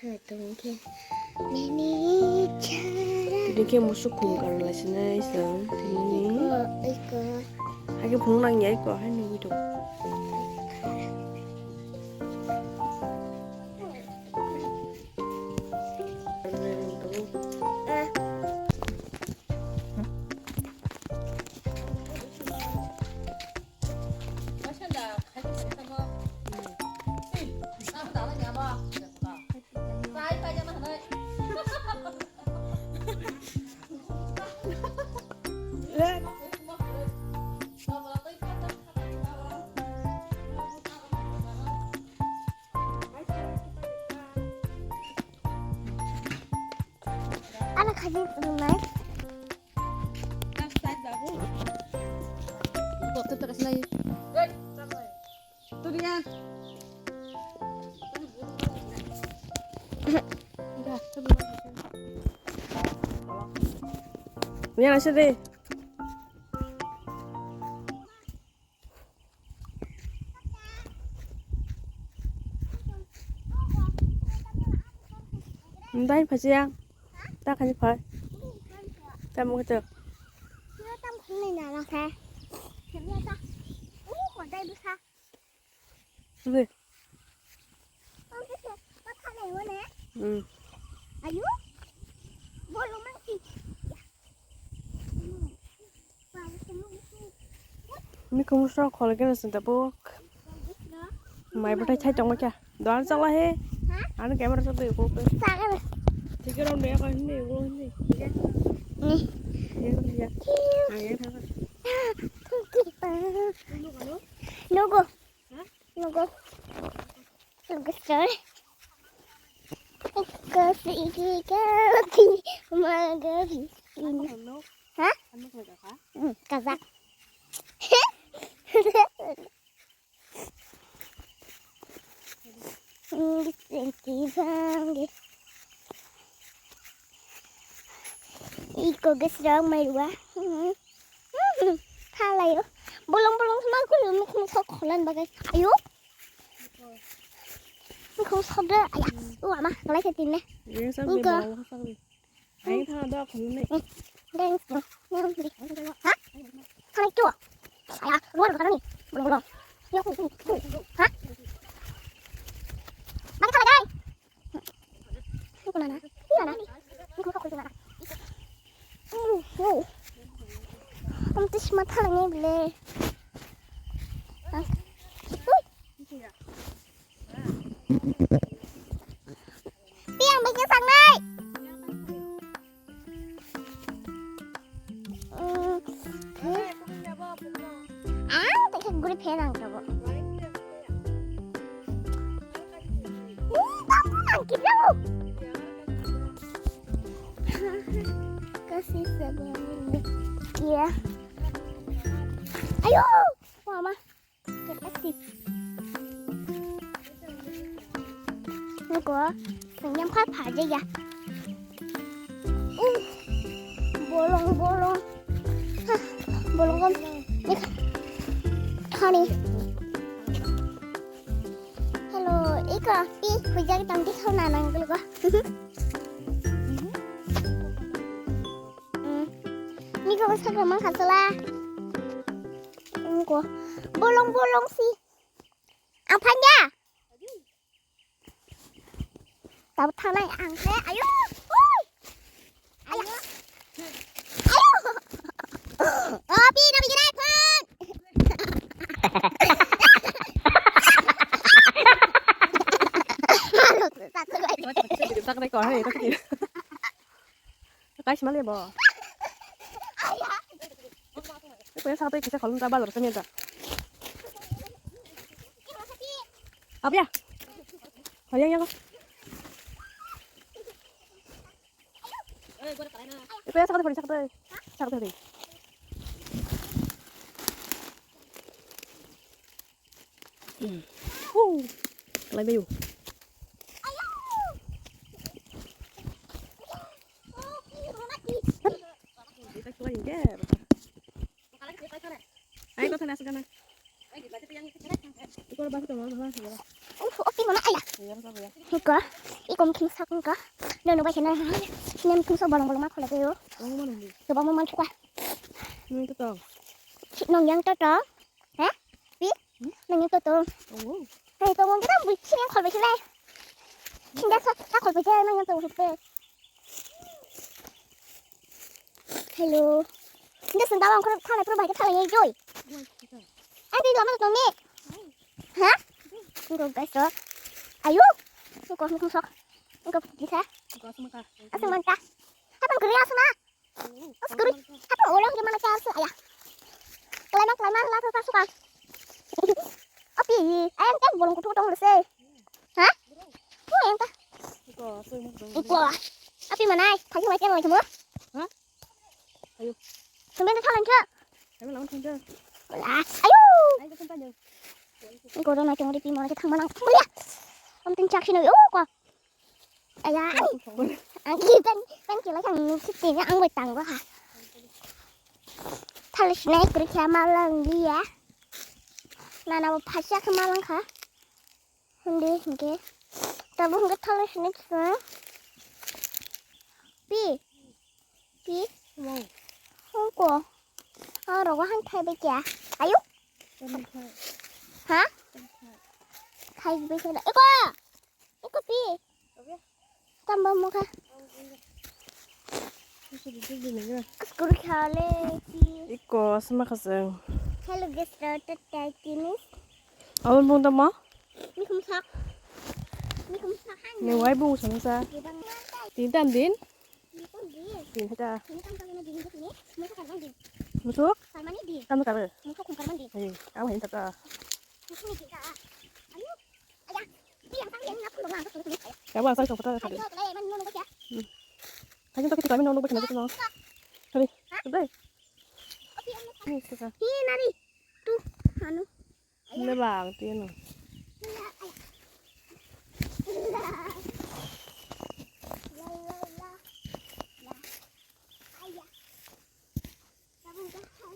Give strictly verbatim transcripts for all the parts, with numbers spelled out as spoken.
Tini khe musuk khum karwi laisinai chwng tini. Haikhe phunuk nangya iko hai nugwi tongo. Ano khaji nai. Yan ase de. Dai phai siya. Ta khani phai. Ta mo kete. Tam khani na na khe. Ni. Hmm. Ayo. Bolo mangsi. Mikhumu sok khole khe nang tabuk. Mai bwthai thai tongo kya? Doan chala he. Ani camera chok de ko ko. Thik rom de ko hindi ko hindi. Ni. Ye ko ya. Ang ye thang. Nugo. Nugo. Nugo sir. Kasi kasi kasi magabi. Ha? Hmm, kazak. Iko guys rong mai rua. Thalayo. Bolong bolong ma kulu mukhung sok kholan bagai. Ayo. Mukhung sok de. Aya. O ama, kalai khe tinne. Iko. Aing thang da khum ni. Deng. Ha? Thang kyo. Aya, ruan ka ni. Bolo bolo. Yo. Ha? Bang thang dai. Ni ko na na. Ni na na. Ni ko ko na na. Om tis ma thang ni bile. Ui. Piang bagi sangnai. Ang tak guri phe nang kabo. Ni kamu nang kibla. Kasih sebenarnya. Iya. Ayo, mama. Nuko, senyum kha phaje ya. Uh, bolong, bolong. Hah, bolong kom. Nek. Khani. Hello, iko, pi, hujak tam di khau na nang ko. Hmm. Niko, sakra mang khasala. Nuko, bolong, bolong si. Ang phanya. Tabuk thangnai ang khe. Ayo. Ui. Ayo. Ayo. Oh, pi, nabi gini, phone. Sakrai kor, hei, sakrai. Guys, mali bo. Iko ya satu kisa kolom ta bazar sami ta. Apa ya? Hayang ya ko. Iko ya satu pori satu. Satu pori. Hu. Kalai bayu. Ai, kau sana sekarang. Kau bahasa mana? Bahasa mana? Oh, oke, mana ayah? Iya, bahasa apa ya? Hiko. Ikom khim sak wngkha. Nono bai kheno nem khim sok bolong bolong ma khole teo. Tobang mo man chukwa. Nong yang to to. He? Pi? Nong yang to to. Hey, to mo kita bui sini khol bai sini. Sinda sa ta khol bai sini nong yang to. Hello. Nda senda wang khoro thana pro bai thana ye joi. Ai dei dama tong ni. Ha? Ngo guys ro. Ayo. Ngo ngo sok. Ngo bisa. Asal manta. Apa kiri asal na? As kiri. Apa orang di mana cara sih ayah? Kelai mang kelai mang lah susah suka. Api, ayam kan bolong kutu tong lese. Ha? Ko yang ta. Ko, so mo. Ko. Api mana ai? Thagi mai kan lagi mo? Ha? Ayo. Sumben ta thalang kha. Kami lawan thangja. Wala. Ayo. Ai ko thangja. Ko dona tong ri pi mo ke thang manang. Thang ya. Am tin chak sino. Oh, ko. Aya. Ang ki pen pen ki la kang ni kiti ang bai tang ba ha. Thal sinai kri kha malang dia. Nana bo phasya kha malang kha. Hindi hindi. Tabu hindi thalo sini kisa. Pi. Pi. Wow. Hongko. Ah, rogo han thai be kya? Ayo. Kan thai. Ha? Kan thai. Thai be kya? Eko. Eko pi. Oke. Tamba mo kha. Oke. Askuru khale. Iko asma khasang. Hello guys, rata taikinis. Abang bung tama? Ni kumsak. Ni kumsak han. Ni wai bung sangsa. Di bang. Tin tam din? Ni tam din. Tin hata. Ni tam tama din ni. Musuk karbang din. Musuk? Karmani din. Tam kar. Musuk kum karman din. Eh, awa hin tata. Musuk ni kita. Ayo. Aya. Kamu asal kau kata kali. Kamu tak kita kami nong nong berkena tu no. Kali, deh. Ini kita. Hi nari. Tu, anu. Ini bang, tu no.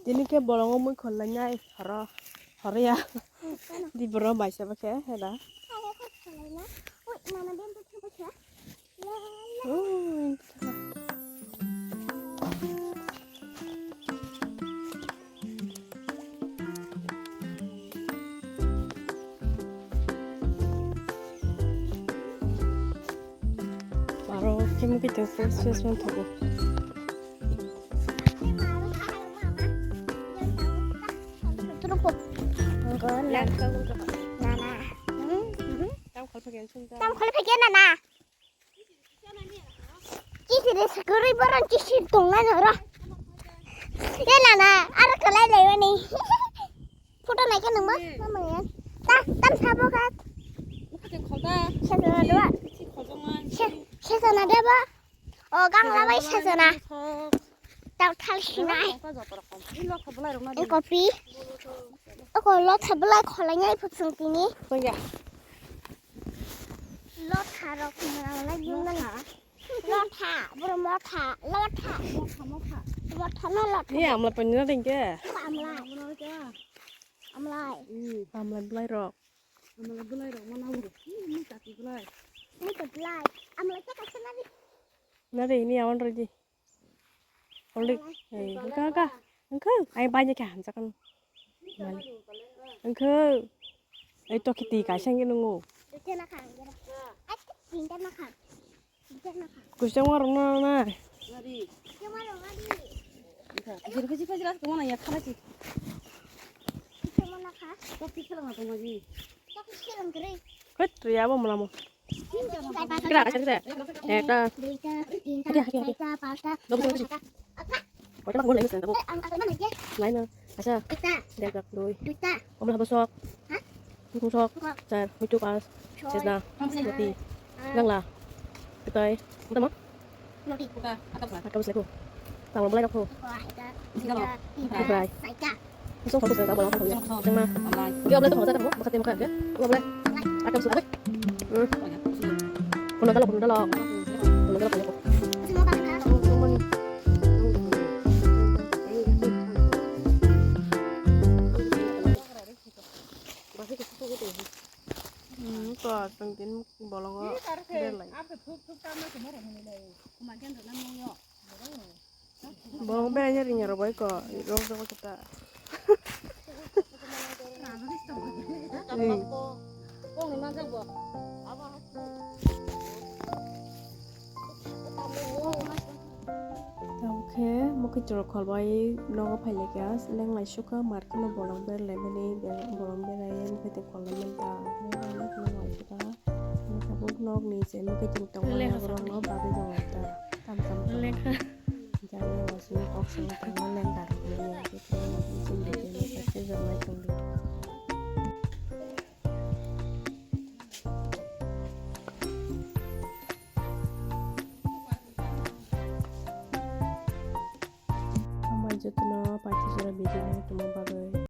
Tini khe bolongo mui khol lainai horo, horo ya. Di borok bai sabo khe hela. Aro khe mui khe fresh fresh wng thogo. Nana. Tam khol phai khe nana. Kisiri sikiri borong kisiri tongnai noro. Ye nana, aro kalai lai wani. Photo nai khe nangma, mama ya. Ta, tam sabo kha. Sesona dua. Sesona dua ba. O, gang labai sesona. Tau thal sinai. Iko pi. Iko lotha belai kholainai phutsung tini. Lotha rok nang lai yung nang. Lotha, bro motha, lotha. Motha, motha. Motha no lotha. Ni amla pani na dengke. Amla. Amla. Amla belai rok. Amla belai rok mana uru. Ni kati belai. Ni kati belai. Amla kya kati na di. Na de ini awan rodi. Only, eh, engka, engka, engka. Ai, banyak ya, misalkan. Engka. Eh, to kiti kaisa ngi nungu. Duita na kha, duita na kha. Ai, tinta na kha. Duita na kha. Kusa ngor na na. Kusa ngor na di. Engka. Kecil, kecil, kecil, aku mana ya, khala sih. Kusa ngor na kha. Kau kecil nggak tuh, Maji? Kau kecil nggak, Ri? Kut, ya, apa melamu? Kira, kira, kira. Ekta. Duita, tinta, duita, charta, pasta, pasta. Ang, ang, ang, ang, Laina. Asa. Ekta. Dua. Duita. Omla bosok. Ha? Bosok. Char. Mutu pas. Sesna. Mati. Nangla. Kitai. Utama. Roti. Atam seleko. Tanglo belai rokho. Wah, ita. Belai. Saika. Usung satu saja bolong satu ya. Cuma. Dia boleh tuh mau satu mau makan dia makan ya. Dia boleh. Atam sudah. Hmm. Kono dalo, kono dalo. Kono dalo, kono dalo. Hmm, to tong tin bolongo berlai. Bolong beranya ring aro bai ko rong jogo kita. Ring. Tamo khe mokhe chwrok kholbai nogo phailaikha, lenglai sukha, mar kheno bolong berlaimani, bolong beraiya, mokhe tei kholai manta. Lenglai sukha, tabuk nokni je mokhe chwng tongo, borokno bagwi tongo ta. Tam tam tongo. Jani wasini kok songwi tongma lengda rok nini, tei chini chini kaisa joknai tongdi. Hambai jotono paithak jora video nai tongma bagwi.